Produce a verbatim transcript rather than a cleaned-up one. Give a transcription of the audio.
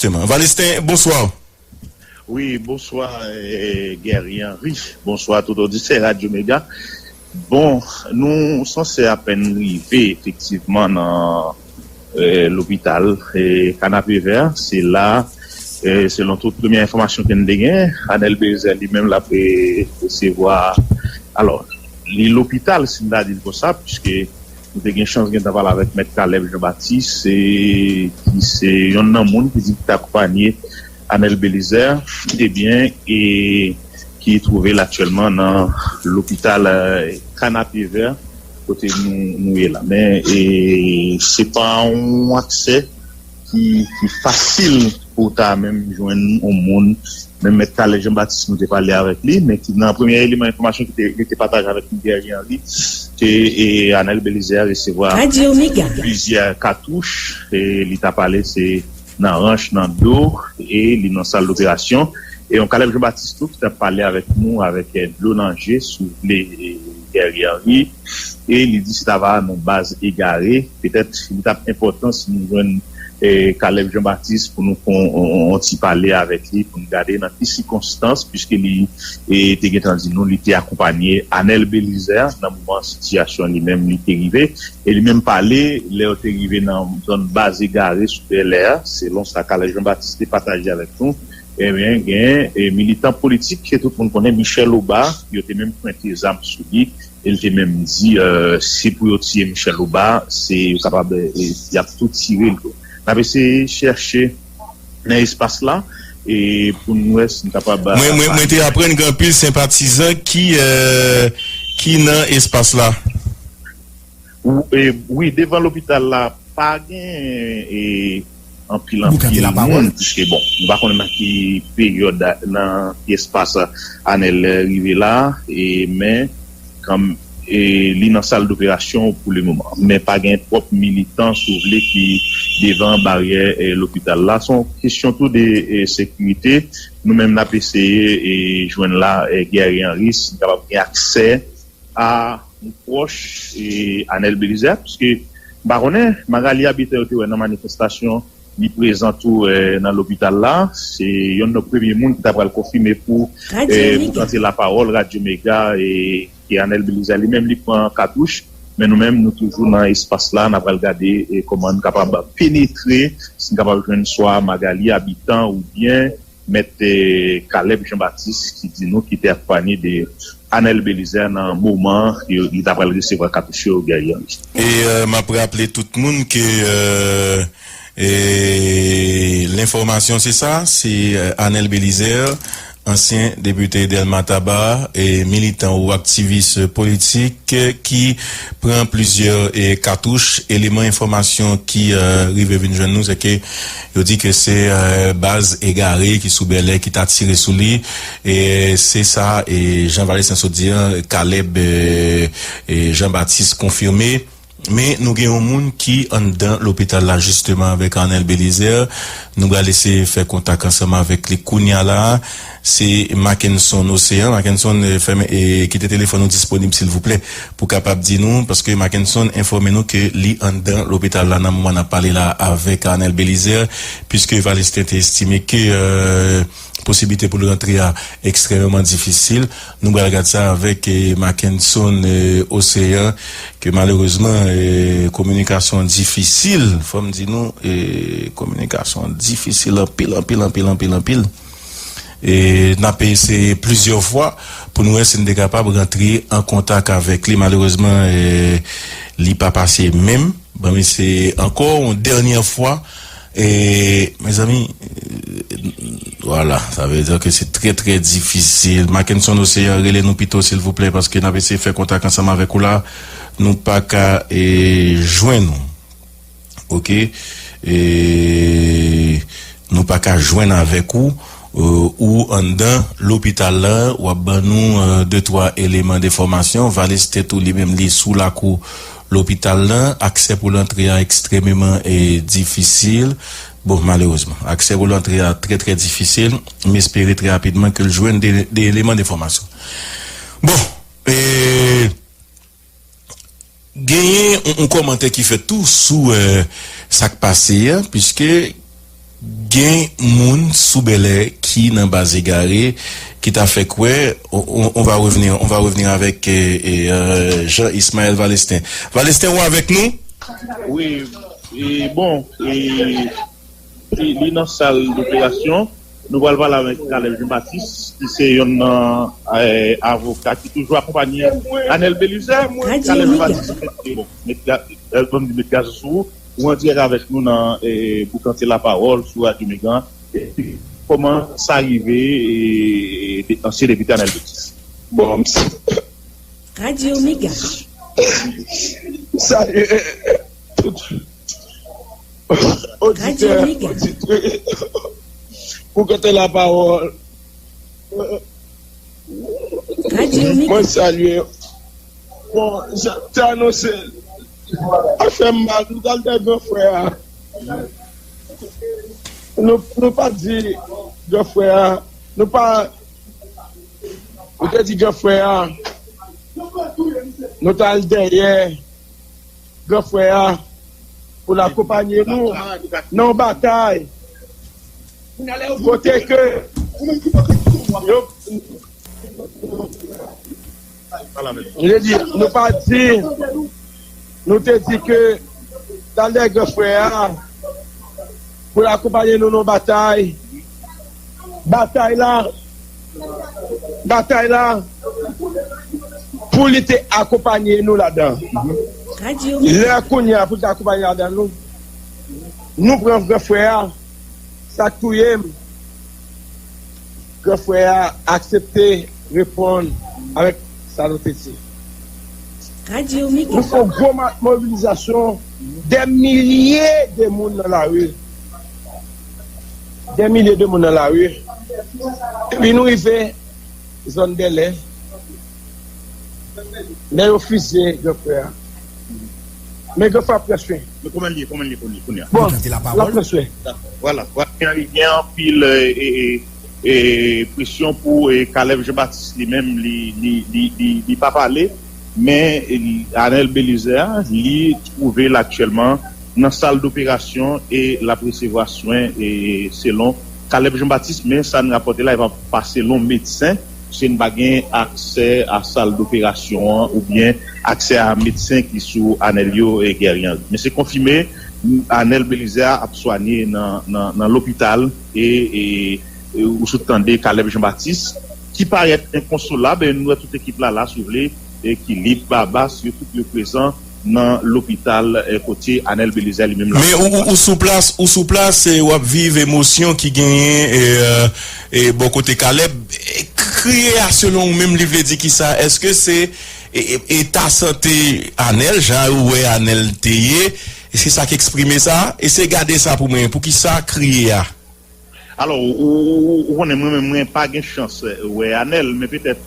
Justement. Valestin, bonsoir. Wi, bonswa, eh, Guerrier Henry. Bonswa tout oditè Radyo Mega. Bon, nou sanse apèn rive efektivman nan eh, lopital eh, Kanapevè. Se la, eh, selon tout premye enfòmasyon ke n te gen, Anèl Belizaire li menm l ap eh, resevwa. Alò, li lopital, si n ta di l konsa, piske nou te gen chans gentan pale avèk Mèt Caleb Jean Baptiste, eh, ki se yonn nan moun ki di ki te akonpanye Anèl Belizaire, ebyen, e ki twouve l aktyèlman nan lopital eh, Kanapevè, kote nou, nou ye la. Men e, se pa yon aksè ki, ki fasil pou w ta menm jwenn yon moun. Menm Mèt Caleb Jean Baptiste, nou te pale avèk li, men ki nan premye eleman enfòmasyon ki te, li te pataje avèk nou, Guerrier Henry, ke e, Anèl Belizaire resevwa plizyè katouch, e li ta pale se nan ranch, nan do, e li nan sal doperasyon. E yon Caleb Jean Baptiste tou ki t ap pale avèk nou avèk eh, dlo nan je, si w vle, eh, Guerrier Henry. E li di se t ava nan baz egare. Petèt li t ap enpòtan si nou jwenn eh, Caleb Jean Baptiste pou nou fè yon, yon, yon ti pale avèk li, pou nou gade nan ki sikonstans, piske li eh, te gentan di nou li te akonpanye Anèl Belizaire nan moman sitiyasyon li menm li te rive. E li menm pale, lè yo te rive nan zòn baz egare sou Bèlè a, selon sa Caleb Jean Baptiste te pataje avèk nou, ebyen, gen eh, militan politik ke tout moun konnen, Michel Obas, yo te menm pwente zam sou li, e l te menm di eh, si pou yo tiye Michel Obas, se yo kapab, eh, y ap tou tire l tou. N ap eseye chèche nan espas la, e pou n wè si n kapab eh, Mwen, mwen, mwen te aprann gen anpil senpatizan ki, eh, ki nan espas la. Ou, e, wi, devan lopital la, pa gen e, anpil, anpil moun, piske, bon, nou pa konnen nan ki peryòd, nan ki espas Anèl rive la, e, men, kan, e, li nan sal doperasyon pou le moman. Men pa gen twòp militan, si w vle, ki devan baryè e, lopital la. Se yon kesyon tou de e, sekirite. Nou menm, n ap eseye e, jwenn la e, Guerrier Henry, si n kapab gen aksè a yon pwòch e, Anèl Belizaire, piske m pa konnen, Magalie Habitant yo te wè nan manifestasyon, li prezan tou e, nan lopital la. Se yonn nan premye moun ki ta pral konfime pou, e, pou tante lapawòl Radyo Mega e, ke Anèl Belizaire li menm li pran katouch. Men nou menm, nou toujou nan espas la, n ap pral gade e, kòman n kapab penetre, si n kapab jwenn swa Magalie Habitant oubyen Mèt eh, Caleb Jean Baptiste ki di nou ki te akonpanye de Anèl Belizaire nan moman yo, li ta pral resevwa katouch yo, Guerrier Henry. E euh, m ap raple tout moun ke euh, e, lenfòmasyon se sa, se euh, Anèl Belizaire, ansyen depite Dèlma Taba, e militan ou aktivis politik ki pran plizyè e, katouch. Eleman enfòmasyon ki e, rive vin jwenn nou, se ke yo di ke se e, baz egare ki sou Bèlè ki ta tire sou li. E se sa e, Jean Valestin sot di an, Caleb e, e, Jean Baptiste konfime. Men nou gen yon moun ki anndan lopital la jisteman avèk Arnel Belizaire. Nou pral eseye fè kontak ansanm avèk li kounya la. Se Mackenson Océan. Mackenson, eh, fèmen, eh, kite telefòn ou disponib silvouplè pou kapab di nou, paske Mackenson enfòme nou ke li anndan lopital la nan moman n ap pale la avèk Arnel Belizaire, piske Valestin te estime ke, eh, posiblite pou l rantre a ekstrèmeman difisil. Nou pral gad sa avèk, eh, Mackenson, eh, Océan, ke malerezman, eh, kominikasyon difisil, fò m di nou, eh, kominikasyon difisil anpil, anpil, anpil, anpil, anpil. E n ap eseye plizyè fwa pou nou wè si n te kapab rantre an kontak avèk li. Malerezman, eh, li pa pase menm. Ban m eseye ankò yon dènyè fwa. E, mezanmi, eh, vwala, sa vle di ke se trè, trè difisil. Mackenson Océan, rele nou pito, silvouplè, paske n ap eseye fè kontak ansanm avèk ou la. Nou pa ka, eh, jwenn ou. Oke? E nou pa ka jwenn avèk ou. Eh, ou anndan lopital la, w ap ban nou, eh, de, twa eleman denfòmasyon. Valestin tou, li menm, li sou lakou lopital la. Aksè pou l antre a ekstrèmeman, eh, difisil. Bon, malerezman, aksè pou l antre a trè, trè difisil. M espere trè rapidman ke l jwenn de, de eleman denfòmasyon. Bon, eh, genyen yon, yon kòmantè ki fèt tou sou, eh, sa k pase a, piske Gen moun sou Bèlè ki nan baz egare ki ta fè kwè, on, on, on va revenir, on va revenir avec, eh, eh, euh, Jean Ismaël Valestin. Valestin, ou avèk nou? Wi, e bon, e, e li nan sal doperasyon. Nou pral pale avèk Caleb Jean Baptiste, ki se youn nan eh, avoka ki toujou akonpanye Anel Belizaire. Caleb Jean Baptiste, bon, met ga- eh, ban m di met gaz sou ou. Ou an dirèk avèk nou nan eh, Boukante Lapawòl sou Radyo Mega. Kòman sa rive eh, de- ansyen depite Anel Belizaire? Bon, m- Radyo Mega. M salye tout oditè, oditris pou Boukante Lapawòl. Mwen salye. Bon, jan te anonse, afè m mal, nou t al dèyè gran frè a. Nou, nou pa di gran frè a, nou pa, nou te di gran frè a, nou t al dèyè gran frè a pou l akonpanye nou nan yon batay kote ke yo nou te di nou pa di nou te di ke talè gran frè a pou l akonpanye nou nan batay batay la batay la pou li te akonpanye nou ladan. Lè kounye a pou li te akonpanye ladan nou, nou pran gran frè a, sa k touye m, gran frè a aksepte reponn avèk sa nou te di. Nou fè yon gwo mobilizasyon, dè milye de moun nan lari. Dè milye de moun nan lari. Epi nou rive zòn Bèlè, lè yo fizye gran frè a. Men gran frè a pran swen. Men kòman l ye, kòman l ye kounye a? Bon, l ap pran swen. Vwala, vwala. Gen anpil e, e, e, presyon pou e, Caleb Jean Baptiste li menm, li, li, li, li, li pa pale. Men e, Anel Belizaire, li twouve l aktyèlman nan sal doperasyon e l ap resevwa swen e selon Caleb Jean Baptiste, men sa n rapòte la, e pa, pa selon medsen, se n pa gen aksè a sal doperasyon an oubyen aksè a medsen ki sou Anel yo e Guerrier Henry. Men se konfime, Anel Belizaire ap swanye nan, nan, nan lopital e, e, e ou sot tande Caleb Jean Baptiste, ki parèt enkonsolab, e nou wè tout ekip la la, si w vle, e ki lib, babas, yo tout yo prezan nan lopital eh, kote Anel Belizaire li menm la. Men ou, ou, ou sou plas, ou sou plas, eh, w ap viv emosyon ki genyen eh, eh, bò kote Caleb. Eh, kriye a selon ou menm li vle di kisa? Èske se eh, eh, eta sante Anel, jan ou wè Anel te ye? Se sa k eksprime sa? Eseye gade sa pou mwen, poukisa kriye a? Alò, ou, ou, ou, ou konnen mwen menm mwen pa gen chans eh, wè Anel, men petèt